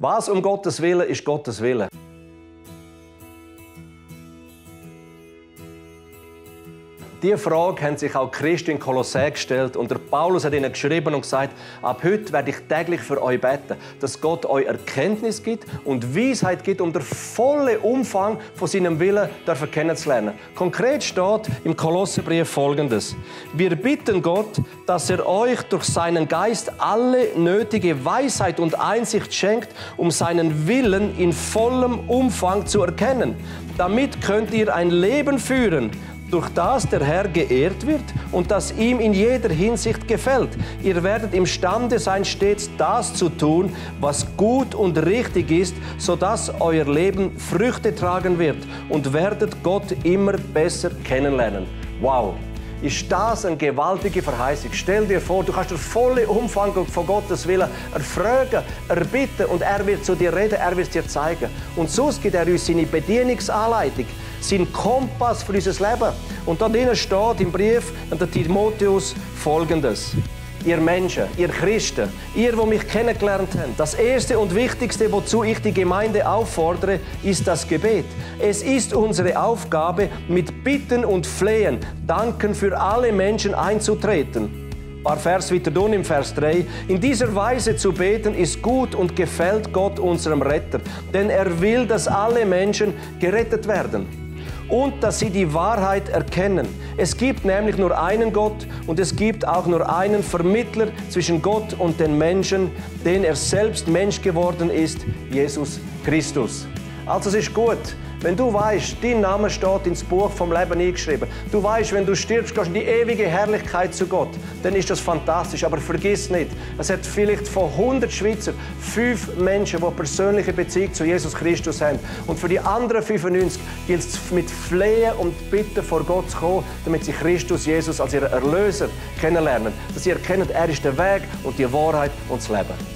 Was um Gottes Willen ist Gottes Willen? Diese Frage haben sich auch Christen in Kolossä gestellt und der Paulus hat ihnen geschrieben und gesagt, ab heute werde ich täglich für euch beten, dass Gott euch Erkenntnis gibt und Weisheit gibt, um den vollen Umfang von seinem Willen kennenzulernen. Konkret steht im Kolosserbrief Folgendes: Wir bitten Gott, dass er euch durch seinen Geist alle nötige Weisheit und Einsicht schenkt, um seinen Willen in vollem Umfang zu erkennen. Damit könnt ihr ein Leben führen, durch das der Herr geehrt wird und das ihm in jeder Hinsicht gefällt. Ihr werdet imstande sein, stets das zu tun, was gut und richtig ist, sodass euer Leben Früchte tragen wird und werdet Gott immer besser kennenlernen. Wow! Ist das eine gewaltige Verheißung? Stell dir vor, du kannst den vollen Umfang von Gottes Willen erfragen, erbitten und er wird zu dir reden, er wird es dir zeigen. Und sonst gibt er uns seine Bedienungsanleitung, seinen Kompass für unser Leben. Und da drinnen steht im Brief an den Timotheus Folgendes: Ihr Menschen, ihr Christen, ihr, die mich kennengelernt habt, das Erste und Wichtigste, wozu ich die Gemeinde auffordere, ist das Gebet. Es ist unsere Aufgabe, mit Bitten und Flehen, Danken für alle Menschen einzutreten. Ein paar Vers weiter unten im Vers 3. In dieser Weise zu beten ist gut und gefällt Gott, unserem Retter, denn er will, dass alle Menschen gerettet werden und dass sie die Wahrheit erkennen. Es gibt nämlich nur einen Gott und es gibt auch nur einen Vermittler zwischen Gott und den Menschen, den er selbst Mensch geworden ist, Jesus Christus. Also es ist gut, wenn du weißt, dein Name steht ins Buch vom Leben eingeschrieben. Du weißt, wenn du stirbst, gehst du in die ewige Herrlichkeit zu Gott. Dann ist das fantastisch. Aber vergiss nicht, es hat vielleicht von 100 Schweizer 5 Menschen, die eine persönliche Beziehung zu Jesus Christus haben. Und für die anderen 95 gilt es mit Flehen und Bitten vor Gott zu kommen, damit sie Christus Jesus als ihren Erlöser kennenlernen. Dass sie erkennen, er ist der Weg und die Wahrheit und das Leben.